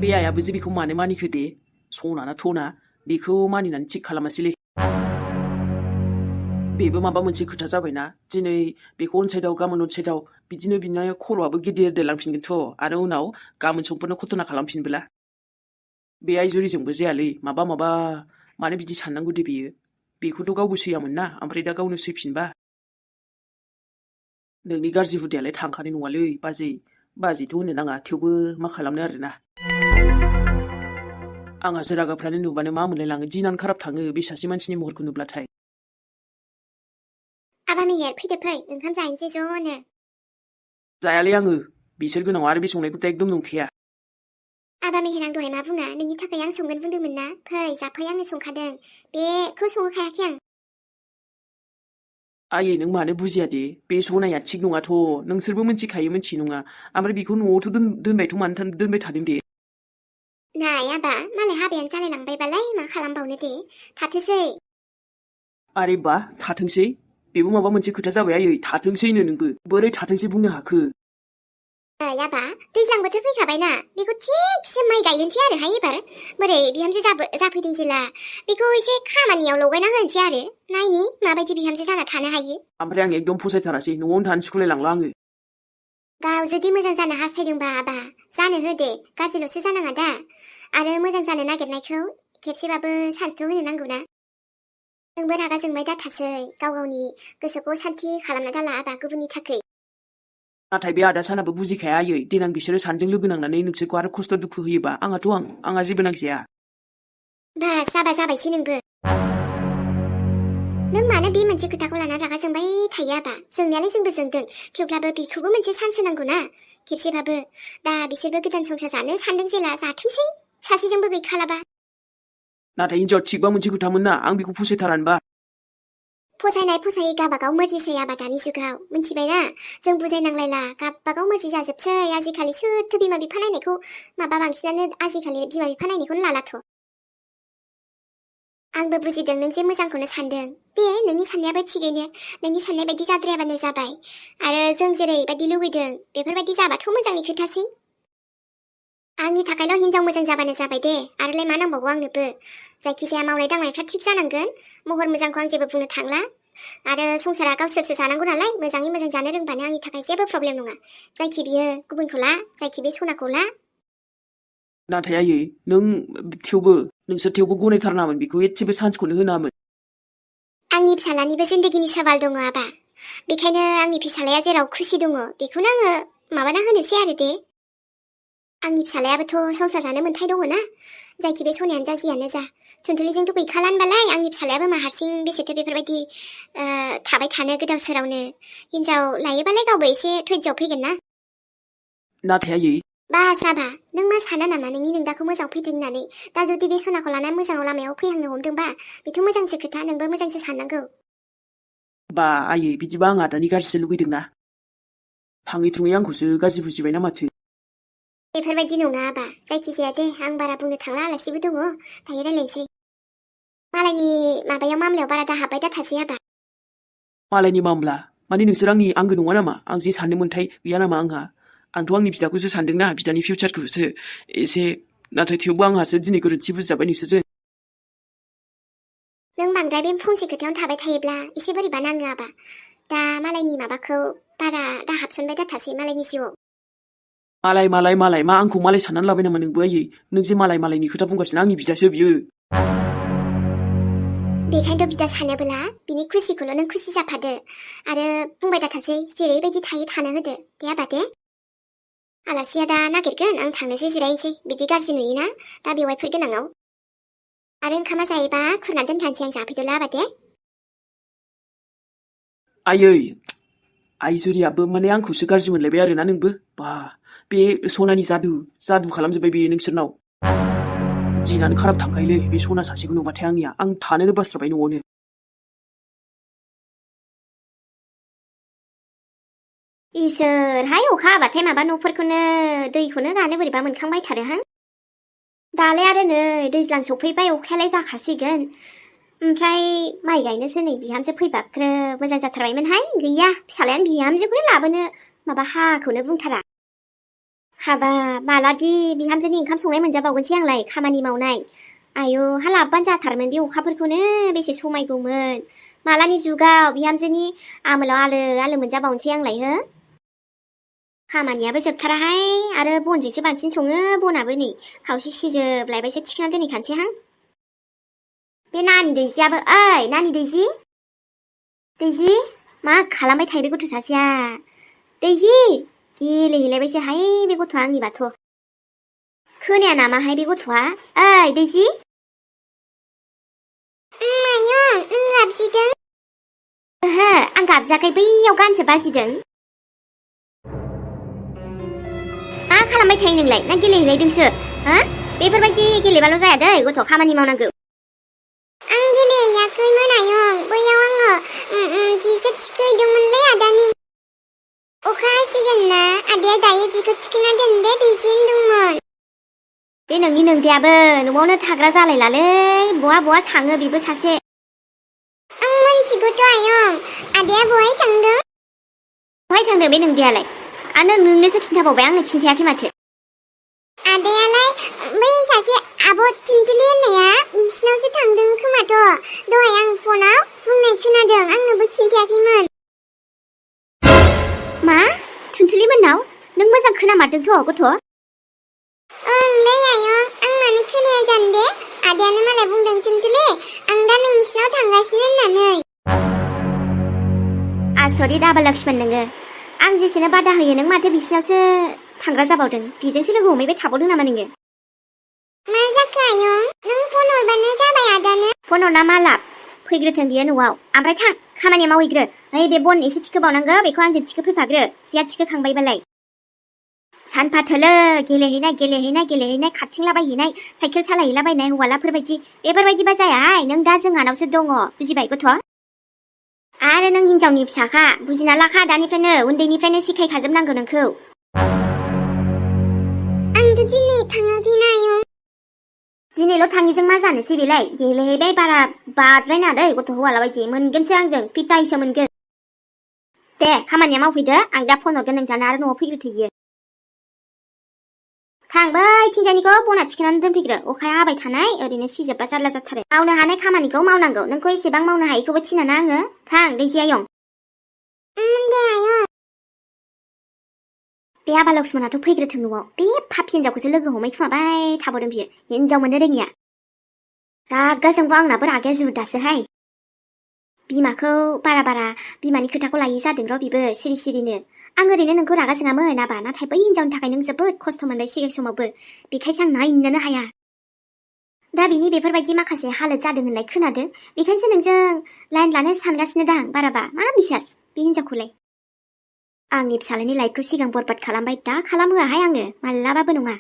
बे आइयाबो जे बेखौ मानो मानिखो दे सना थना बेखौ मानिनानै थिग खालामासैलै बेबो माबा मोनसे खोथा जाबायना दिनै बेखौ अनसाइदाव गाबोन अनसाइदाव बिदिनो बिना खर'आबो गिदिर देरलांफिनगोनथ' आरो उनाव गाबोन समफोरनो खथना खालामफिनबोला बे आइजुरिजोंबो जायालै माबा मानो बिदि साननांगौ दे बेखौथ' गावबो सैयामोन ना ओमफ्राय दा गावनो सैफिनबा नोंनि गाज्रि हुदायालाय थांखानाय नङालै बाजैथ' होनो नाङा थेवबो मा खालामनो आरोना आंहासो रागाफ्रानो नुबानो मा मोनलायलाङो दिनानो खाराब थाङो बे सासे मानसिनि महरखौ नुब्लाथाय आबा मेहेर फैदो फै ओंखाम जाहैनोसै ज'नो जायालै आङो बिसोर गोनां आरो बे संनायखौथ' एकदम नंखाया आबा मेहेर आं दहाय मा बुङा नोंनि थाखाय आं संगोन बुंदोंमोन ना फै जाफै आंनो संखादों बेखौ संहोखायाखै आं आयै नों मानो बुजिया दे बे सनाया थिग नङाथ' नोंसोरबो मिथिखायो मिथियो नङा ओमफ्राय बेखौ न'आवथ' दोनबायथ' मानो दोनबाय थादों दे नाय आबा मालाय हाबायानो जालायलांबायबालाय मा खालामबावनो दे थाथोसै आरे बा थाथोंसै बेबो माबा मोनसे खोथा जाबाय आयै थाथोंसैनो नोंबो बोरै थाथोंसै बुंनो हाखो आबा दैज्लां बोथोर फैखाबायना बेखौ थिगसे माइ गायनोसै आरोहाय एबार बोरै बिहामजो जाफैदों जेला बेखौ एसे खामानियाव लगायना होनोसै आरो नायनि माबायदि बिहामजो जाना थानो हायो ओमफ्राय आं एकदम फसायथारासै न'आवनो थानो सुखुलायलांला आङो गाव जुदि मोजां जानो हास्थायदोंबा आबा जानो हो दे गाज्रिल'सो जानाङा दा आरो मोजां जानो नागिरनायखौ खेबसेबाबो सान्सथ' होनो नांगौना नोंबो रागा जोंबाय दाथासै गावनि गोसोखौ सान्थि खालामना गाला आबा गुबुननि थाखै नाथाय बे आदा सानाबो बुजिखाया आयै देनां बिसोरो सानैजों लोगो नांनानै नोंसोरखौ आरो खस्थ' दुखु होयोबा आंहा जेबो नांजाया बास आबा जाबायसै नोंबो नों मानो बे मोनसे खोथाखौ लाना रागा जोंबाय थायो आबा जोंनायालाय जोंबो जोंदों थेवब्लाबो बिखौबो मोनसे चान्स होनांगौना खेबसेबाबो दा बिसोरबो गोदान संसार जानो सानदों जेला जाथोंसै सासेजोंबो गैखालाबा नाथाय हिनजाव थिगबा मोनसे खोथामोन ना आं बेखौ फसायथारानोबा फसायै गाबागाव मर्जिसै आबा दानि जुगाव मिथिबायना जों बुजायनांलायला गाबागाव मर्जि जाजोबसै आजिखालि सोरथो बिमा बिफा नायनायखौ बांसिनानो आजिखालि बिमा बिफा नायनायखौनो लालाथ' आंबो बुजिदों नों जे मोजांखौनो सानदों दे नोंनि साननायाबो थिगैनो नोंनि साननाय बायदि जाद्रायाबानो जाबाय आरो जों जेरैबायदि लुबैदों बेफोरबायदि जाबाथ' मोजांनि खोथासै आंनि थाखायल' हिनजाव मोजां जाबानो जाबाय दे आरोलाय मा नांबावगौ आंनोबो जायखिजाया मावनाय दांनायफ्रा थिग जानांगोन महर मोजांखौ आं जेबो बुंनो थांला आरो संसारा गावसोरसो जानांगौ नालाय मोजाङै मोजां जानो रोंबानो आंनि थाखाय जेबो प्रब्लेम नङा जायखि बियो गुबुनखौ ला जायखि बे सनाखौ ला नाथाय आयै नोंसोर थेवबो गनायथारनामोन बेखौ एसेबो चान्सखौनो होनामोन आंनि फिसालानिबो जिन्दगिनि सवाल दङ आबा बेखायनो आंनि फिसालाया जेराव खुसि दङ बेखौनो आङो माबाना होनोसै आरो दे आंनि फिसालायाबोथ' संसार जानो मोन्थाय दङ ना जायखि बे सनायानो जा जियानो जा थुनथुलिजोंथ' गैखाला होनबालाय आंनि फिसालायाबो मा हारसिं बेसेथो बेफोरबायदि थाबाय थानो गोदाव सोरावनो हिनजाव लायोबालाय गावबो एसे धैर्यआव फैगोन ना नाथाय आयै बास आबा नों मा साना नामा नोंनि नोंदाखौ मोजां फैदों होननानै दा जुदि बे सनाखौ लाना मोजां लामायाव फैहांनो हमदोंबा बेथ' मोजांसो खोथा नोंबो मोजांसो साननांगौ बा आयै बिदिबा आं आदानि गाज्रिसो लुगैदोंना थाङै थुङै आंखौसो गाज्रि बुजिबायना माथो बेफोरबायदि नङा आबा जायखिजाया दे आं बारा बुंनो थांला आलासिबो दङ दायो रायलायनोसै मालायनि मामलायाव बारा दाहाबबाय दाथासै आबा मालायनि मामला माने नोंसोर आंनि आंगो नङा नामा आं जे साननो मोन्थाय गैया नामा आंहा आंथ' आंनि बिदाखौसो सानदोंना बिदानि फिउचारखौसो एसे नाथाय थेवबो आंहासो दिनै गोरोन्थि बुजिजाबाय नोंसोरजों नों बांद्राय बे फंसे खोथायावनो थाबाय थायोब्ला एसे बोरैबा नाङो आबा दा मालायनि माबाखौ बारा दाहाबसनबाय दाथासै मालायनि जिउआव मालाय मा आंखौ मालाय साननानै लाबाय नामा नोंबो आयै नों जे मालायनि खोथा बुंगासिनो आंनि बिदासो बियो बेखायनोथ' बिदा सानोब्ला बिनि खुसिखौल' नों खुसि जाफादो आरो बुंबाय दाथासै जेरैबायदि थायो थानो होदो दे आबा दे आलासिया दा नागिरगोन आं थांनोसै जिरायनोसै बिदि गाज्रि नुयोना दा बेवाइफोर गोनाङाव आरो ओंखामा जायोबा खुरना दोनखानोसै आं जाफैदोला आबा दे आयै आइजुरियाबो माने आंखौसो गाज्रि मोनलायबाय आरोना नोंबो बा बे सनानि जादु खालामजोब्बाय बेयो नोंसोरनाव दिनानो खाराब थांखायोलै बे सना सासेखौ नुबाथाय आं थानोनो बास्राबाय न'आवनो इसोरहाय अखा हाबाथाय माबा न'फोरखौनो दैखौनो गानो बोरैबा मोनखांबाय थारोहां दालाय आरो नै दैज्लां सफैबाय अखायालाय जाखासिगोन ओमफ्राय माइ गायनोसो नै बिहामजो फैबा ग्रोब मोजां जाथारबायमोनहाय गैया फिसालायानो बिहामजोखौनो लाबोनो माबा हाखौनो बुंथारा हाबाब मालादि बिहामजोनि ओंखाम संनाय मोनजाबावगोनसै आंलाय खामानि मावनाय। आयु हालाब्बानो जाथारमोन बे अखाफोरखौनो बेसे समायगौमोन। मालानि जुगाव बिहामजोनि आमोलाव आलो आलो मोनजाबावनोसै आंलाय हो। खामानियाबो जोबथाराहाय आरो बनजोंसो बांसिन सङो बनाबो नै खावसे सिजोबलायबायसो थिखोना दोनहैखानोसैहां। बे नानि दैजियाबो ओइ नानि दैजि दैजि मा खालामबाय थायो बे गथ' सासेया। दैजि गेलेहैलायबायसो हाय बे गथ'आ आंनिबाथ'। खोनाया नामाहाय बे गथ'आ ओइ दैजि। मायं नों गाबजिदों? ओहो आं गाबजाखै बैयाव गानसो बाजिदों। मा खालामबाय थायो नोंलाय ना गेलेहैलायदोंसो हा? बेफोरबायदि गेलेबाल' जाया दै गथ' खामानि मावनांगौ। आं गेलेहैयाखैमोन आयं बैयाव आङो जिसो थिखोहैदोंमोनलै आदानि। अखा हासिगोन ना आदाया दायो जिखौ थिखोना दोन दे दैजि होनदोंमोन। बे नोंनि नोंदायाबो न'आवनो थाग्रा जालायलालै बहा बहा थाङो बेबो सासे। आं मोनथिगौथ' आयं आदाया बहाय थांदों? बहाय थांदों बे नोंदायालाय? आरो नोंनोसो खिन्थाबावबाय आंनो खिन्थायाखै माथो। आदायालाय बै सासे आब' थुनथुलि होननाया बिसिनावसो थांदों खोमाथ'। दहाय आं फनाव बुंनाय खोनादों आंनोबो खिन्थायाखैमोन। मा थुनथुलि मोननाव? नों मोजां खोनामारदोंथ' गथ'? ओंलै आयं आं मानो खोनाया जानो दे आदायानो मालाय बुंदों थुनथुलि आं दा नोंसिनाव थांगासिनो होननानै। आसरित आबा लक्ष्मण नोङो। आं जेसेनो बादा होयो नों माथो बिसिनावसो थांग्रा जाबावदों। बेजोंसो लोगो हमहैबाय थाबावदों नामा नोङो? मा जाखो आयं? नों फन हरबानो जाबाय आदानो। फन हरना मा लाब? फैग्रोथों बियो न'आव ओमफ्राय थां खामानिया मावहैग्रो। ओइ बे बन एसे थिखोबावनांगौ बेखौ आंजों थिखोफैफाग्रो जिया थिखोखांबायबालाय। सानफा थोलो गेलेहैनाय खारथिंलाबायहैनाय साइकेल सालायहैलाबायनाय हौवालाफोरबायदि बेफोरबायदिबा जायाहाय। नों दा जोंहानावसो दङ बुजिबाय गथ'? आरो नों हिनजावनि फिसाखा बुजिना लाखा दानिफ्रायनो उन्दैनिफ्रायनो सिखायखाजोबनांगौ नोंखौ। आंथ' दिनै थाङाखैना आयं। दिनैल' थाङिजों मा जानोसै बेलाय गेलेहैबाय बारा बाद्रायनाङा दै गथ' हौवालाबायदि मोनगोनसो आंजों पिटायसो मोनगोन। दे खामानिया मावफैदो आं दा फन हरगोन नोंथानो आरो न'आव फैग्रोथो इयो। थां बै थिंजायनिखौ बना थिखोनानै दोनफैग्रो अखाया हाबाय थानाय ओरैनो सिजोबबा जारला जाथारो। मावनो हानाय खामानिखौ मावनांगौ नोंखौ एसेबां मावनो हायैखौबो थिनाना आङो। थां दैजि आयं। दे आयं। बे आबा लक्ष्मणाथ' फैग्रोथों न'आव बे पापि हिनजावखौसो लोगो हमहैखुमाबाय थाबावदों बियो हिनजाव मोननो रोङिया। रागा जोंबा आंनाबो रागाया जुदासोहाय। बिमाखौ बारा बिमानि खोथाखौ लायै जादों र' बिबो सिरि सिरिनो। आं ओरैनो नोंखौ रागा जोङामोन आबा नाथाय बै हिनजावनि थाखाय नों जोबोद खस्थ' मोनबाय सिगां समावबो बेखायसो आं नायनोनो हाया। दा बिनि बेफोरबायदि माखासे हालोद जादों होननाय खोनादों बेखायनोसो नोंजों लाइन लानो सानगासिनो दां बाराबा मा बिसास बे हिनजावखौलाय। आंनि फिसालानि लाइफखौ सिगां बरबाद खालामबाय दा खालामहोआहाय आङो मालाबाबो नङा।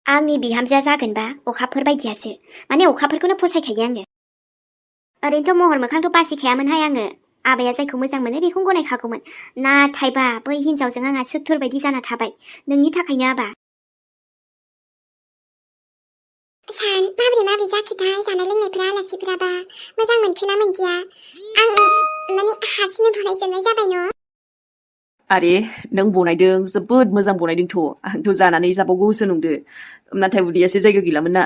आंनि बिहामजोआ जागोनबा अखाफोर बायदियासो माने अखाफोरखौनो फसायखायो आङो। ओरैनोथ' महर मोखांथ' बासिखायामोनहाय आङो आबाया जायखौ मोजां मोनो बेखौ गनायखागौमोन। नाथायबा बै हिनजावजों आंहा सुथुर बायदि जाना थाबाय नोंनि थाखायनो आबा। सान माबोरै जाखोथाय जानाय लोंनायफोरा आलासिफोराबा मोजां मोनखोना मोनदिया? आं माने हारसिंनो बनायजोबनाय जाबाय न'। आरे नों बनायदों जोबोद मोजां बनायदोंथ'। आंथ' जानानै जाबावगौसो नंदो नाथाय उदैयासो जायगा गैलामोन ना।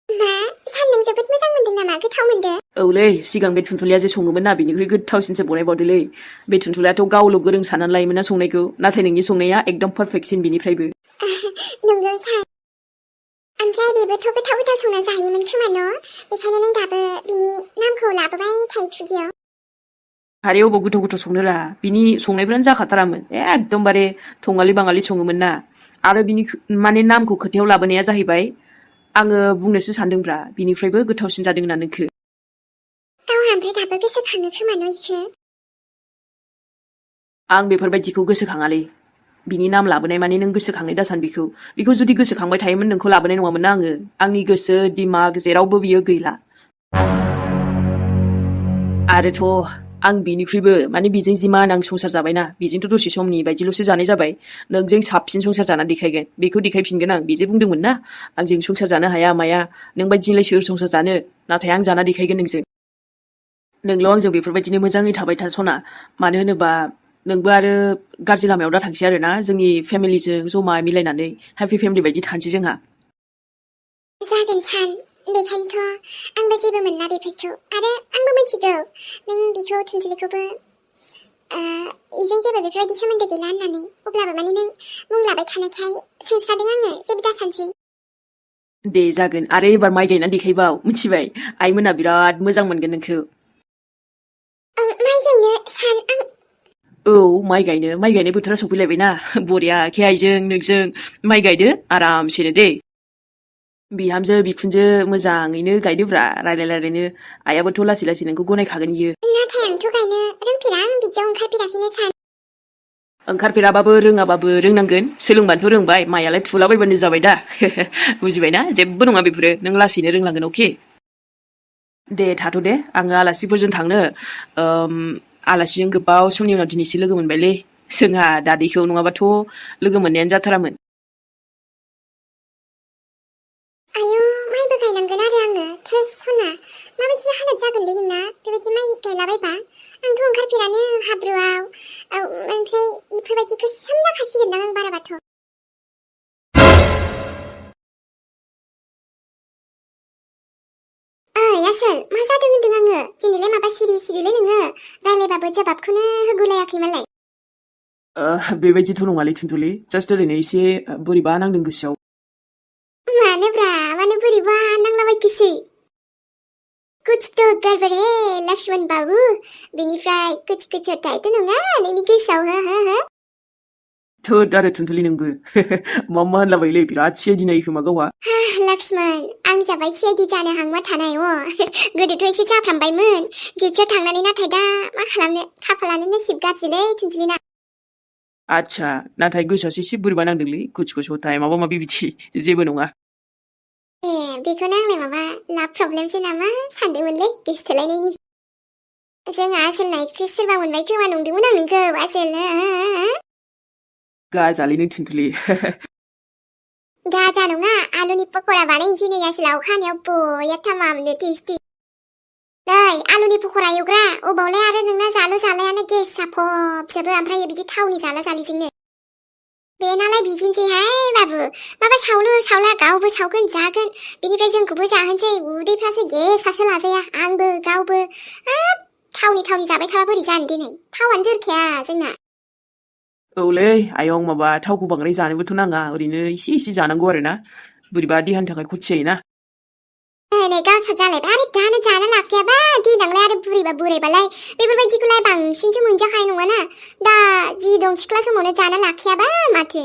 मा सानदों जोबोद मोजां मोनदों नामा गोथाव मोनदो? औलै सिगां बे थुनथुलिया जे सङोमोन ना बेनिख्रुइ गोथावसिनसो बनायबावदोलै। बे थुनथुलियाथ' गावल' गोरों साननानै लायोमोन ना संनायखौ नाथाय नोंनि संनाया एकदम पारफेक्टसिन बिनिफ्रायबो। नंगौ सान। ओमफ्राय बेबोथ' गोथाव संना जायोमोन खोमा न'? बेखायनो नों दाबो बिनि नामखौ लाबोबाय थायो खुगायाव। आरे अबाव गोथाव संनोरा बिनि संनायफ्रानो जाखाथारामोन एकदमबारे थङालि बाङालि सङोमोन ना। आरो बिनि माने नामखौ खोथायाव लाबोनाया जाहैबाय आङो बुंनोसो सानदोंब्रा बिनिफ्रायबो गोथावसिन जादों होनना नोंखो। गावहा ओमफ्राय दाबो गोसोखाङो खोमा न' इखो? आं बेफोरबायदिखौ गोसोखाङालै। बिनि नाम लाबोनाय माने नों गोसोखांनाय दासान बिखौ जुदि गोसोखांबाय थायोमोन नोंखौ लाबोनाय नङामोन ना आङो। आंनि गोसो दिमाग जेरावबो बियो गैला। आरोथ' आं बिनिख्रुइबो माने बेजों जिमान आं संसार जाबायना बेजोंथ' दसे समनि बायदिल'सो जानाय जाबाय। नोंजों साबसिन संसार जाना देखायगोन बेखौ देखायफिनगोन आं। बेजे बुंदोंमोन ना आंजों संसार जानो हाया माया नों बायदिलाय सोर संसार जानो नाथाय आं जाना देखायगोन नोंजों। नोंल' आंजों बेफोरबायदिनो मोजाङै थाबाय था सना। मानो होनोबा नोंबो आरो गाज्रि लामायाव दा थांसै आरोना जोंनि फेमिलिजों जमा मिलायनानै हेपि फेमिलि बायदि थानोसै जोंहा जागोन सान बेखायनोथ' आंबो जेबो मोनला बेफोरखौ आरो आंबो मिथिगौ नों बेखौ थुनथुलिखौबो इजों जेबो बेफोरबायदि सोमोन्दो गैला होननानै अब्लाबो माने नों मुं लाबाय थानायखाय सोंस्रादों आङो जेबो दासानसै दे जागोन आरो एबार माइ गायनानै देखायबाव मिथिबाय आइमोना बिराद मोजां मोनगोन नोंखौ माइ गायनो सान आं औ माइ गायनाय बोथोरा सफैलायबायना बरिया आइजों नोंजों माइ गायदो आरामसेनो दे बिहामजो बिखुनजो मोजाङैनो गायदोब्रा रायलायनो आइयाबोथ' लासै लासै नोंखौ गनायखागोन इयो नाथाय आंथ' गायनो रोंफेरा आं बिदियाव ओंखारफेराखैनो सान ओंखारफेराबाबो रोङाबाबो रोंनांगोन सोलोंबानोथ' रोंबाय माइयालाय थुलाबायबानो जाबाय दा बुजिबायना जेबो नङा बेफोरो नों लासैनो रोंलांगोन अके दे थाथ' दे आङो आलासिफोरजों थांनो आलासिजों गोबाव समनि उनाव दिनैसो लोगो मोनबायलै जोंहा दादैखौ नङाबाथ' लोगो मोननायानो जाथारामोन आयौ माइबो गायनांगोन आरो आङो थोस सना माबायदि हालोद जागोनलै नोंना बेबायदि माइ गायलाबायबा आंथ' ओंखारफेरानो हाब्रुआव ओमफ्राय इफोरबायदिखौ जाखासिगोनदां आं बाराबाथ' आसोल मा जादों होनदों आङो दिनैलाय माबा सिरिलै नोङो रायलायबाबो जबाबखौनो होगुलायाखै मालाय बेबायदिथ' नङालै थुनथुलि जास्ट ओरैनो एसे बोरैबा नांदों गोसोआव मानोब्रा मानो बोरैबा नांलाबायखोसै कुछ तो गड़बड़ है लक्ष्मण बाबू बेनिफ्राय कुछ होथायथ' नङा नोंनि गोसोआव हो थोद आरो थुनथुलि नोंबो मा होनलाबायलै बिराद सिआइडि नायो खोमा गावहा लक्ष्मण आं जाबाय सिआइडि जानो हांमा थानाय गोदोथ' एसे जाफ्रामबायमोन डिउटियाव थांनानै नाथाय दा मा खालामनो खाफालानो नसिब गाज्रिलै थुनथुलिना आच्छा नाथाय गोसोआसो एसे बोरैबा नांदोंलै कुछ होथाय माबा माबि बिदि जेबो नङा बेखौनो आंलाय माबा लाभ प्रब्लेमसो नामा सानदोंमोनलै गोसोथोलायनायनि जोंहा आसोलना एक्ट्रेस सोरबा मोनबाय खोमा नंदोंमोन आं नोंखौ आसोल गाजालै नों थुनथुलि गाजा नङा आलुनि पक'रा बानायनोसै नै आसोलाव खानायाव बरिया थामामनो टेस्टि नै आलुनि पक'रा एवग्रा अबावलाय आरो नोंना जालायानो गेस साफबजोबो ओमफ्राय बिदि थावनि जालिजोंनो बेनालाय बिदिनोसैहाय बाबु माबा सावला गावबो सावगोन जागोन बेनिफ्राय जोंखौबो जाहोनसै उदैफ्रासो गेसासो लाजाया आंबो गावबो थावनि जाबाय थाबा बोरै जानो दिनै थावानो जोरखाया जोंना औलै आयं माबा थावखौ बांद्राय जानोबोथ' नाङा ओरैनो एसे जानांगौ आरोना बोरैबा देहानि थाखाय खथि जायोना नै गावस्रा जालायबाय आरो दानो जानो लाखायाबा देनांलाय आरो बुरैबालाय बेफोरबायदिखौलाय बांसिनसो मोनजाखानाय नङाना दा जि दं सिख्ला समावनो जानो लाखायाबा माथो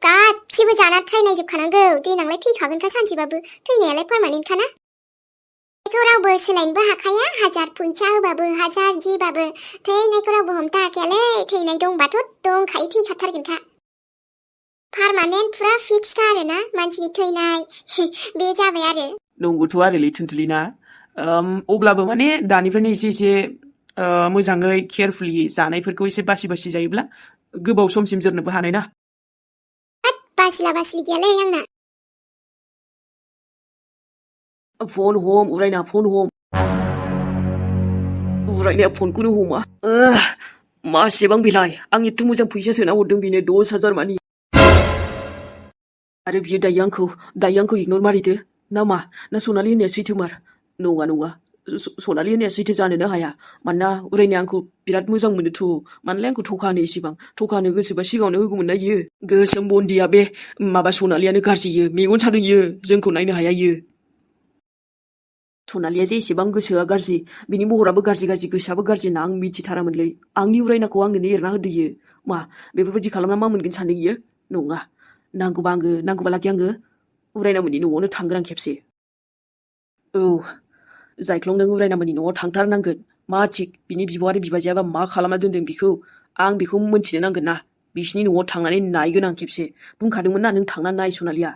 गासिबो जाना ट्राइ नायजोबखानांगौ देनांलाय थैखागोनखा सानसेबाबो थैनायालाय पारमानेन्टखाना बेखौ रावबो सोलायनोबो हाखाया हाजार फैसा होबाबो हाजार जिबाबो थैनायखौ रावबो हमथा हाखायालै थैनाय दंबाथ' दंखायो थैखाथारगोनखा पारमानेन्ट फुरा फिक्सखा आरोना मानसिनि थैनाय बे जाबाय आरो नंगौथ' आरोलै थुनथुलि ना अब्लाबो माने दानिफ्रायनो एसे मोजाङै केयारफुलि जानायफोरखौ एसे बासि जायोब्ला गोबाव समसिम जोरनोबो हानाय ना बासिला गैयालै आंना फन हम उरायना फन हम उरायनाया फनखौनो हमा मासेबां बेलाय आं एथ' मोजां फैसा सोना हरदों बेनो 10,000 मानि आरो बियो दायो आंखौ इगनर मारिदो ना मा ना सनालि होननाया सैथोमार नङा सनालि होननाया सैथो जानोनो हाया मानोना उरायनाया आंखौ बिराद मोजां मोनोथ' मानोलाय आंखौ थखानो एसेबां थखानो गोसोबा सिगाङावनो होगौमोन ना इयो गोसोम बन्दिया बे माबा सनालियानो गाज्रि इयो मेगन सादों इयो जोंखौ नायनो हाया इयो सनालिया जे एसेबां गोसोआ गाज्रि बिनि महराबो गाज्रि गोसोआबो गाज्रि होनना आं मिथिथारामोनलै आंनि उरायनाखौ आंनोनो एरना होदो इयो मा बेफोरबायदि खालामना मा मोनगोन सानदों इयो नङा नांगौबालागि आङो उरायनामोननि न'आवनो थांगोन आं खेबसे औ जायख्लं नों उरायनामोननि न'आव थांथारनांगोन मा थिक बिनि बिब' आरो बिबाजैयाबा मा खालामना दोनदों बिखौ आं बेखौ मोनथिनो नांगोन ना बिसिनि न'आव थांनानै नायगोन आं खेबसे बुंखादोंमोन ना नों थांना नाय सनालिया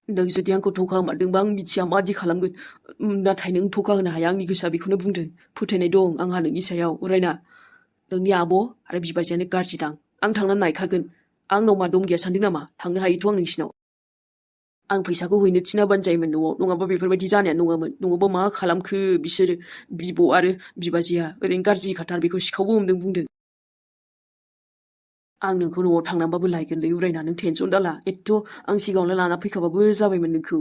नों जुदि आंखौ धोखा होमारदोंबा आं मिथिया मादि खालामगोन नाथाय नों धोखा होनो हाया आंनि गोसोआ बेखौनो बुंदों फोथायनाय दं आंहा नोंनि सायाव उरायना नोंनि आब' आरो बिबाजैयानो गाज्रिदां आं थांनानै नायखागोन आंनाव मा दम गैया सानदों नामा थांनो हायोथ' आं नोंसिनाव आं फैसाखौ हैनो थिनाबानो जायोमोन न'आव नङाबा बेफोरबायदि जानाया नङामोन नङाबा मा खालामखो बिसोरो बिब' आरो बिबाजैया ओरैनो गाज्रि खाथार बेखौ सिखावबो हमदों बुंदों आं नोंखौ न'आव थांनानैबाबो लायगोनलै उरायना नों टेनसन दाला एथ' आं सिगाङावनो लाना फैखाबाबो जाबायमोन नोंखौ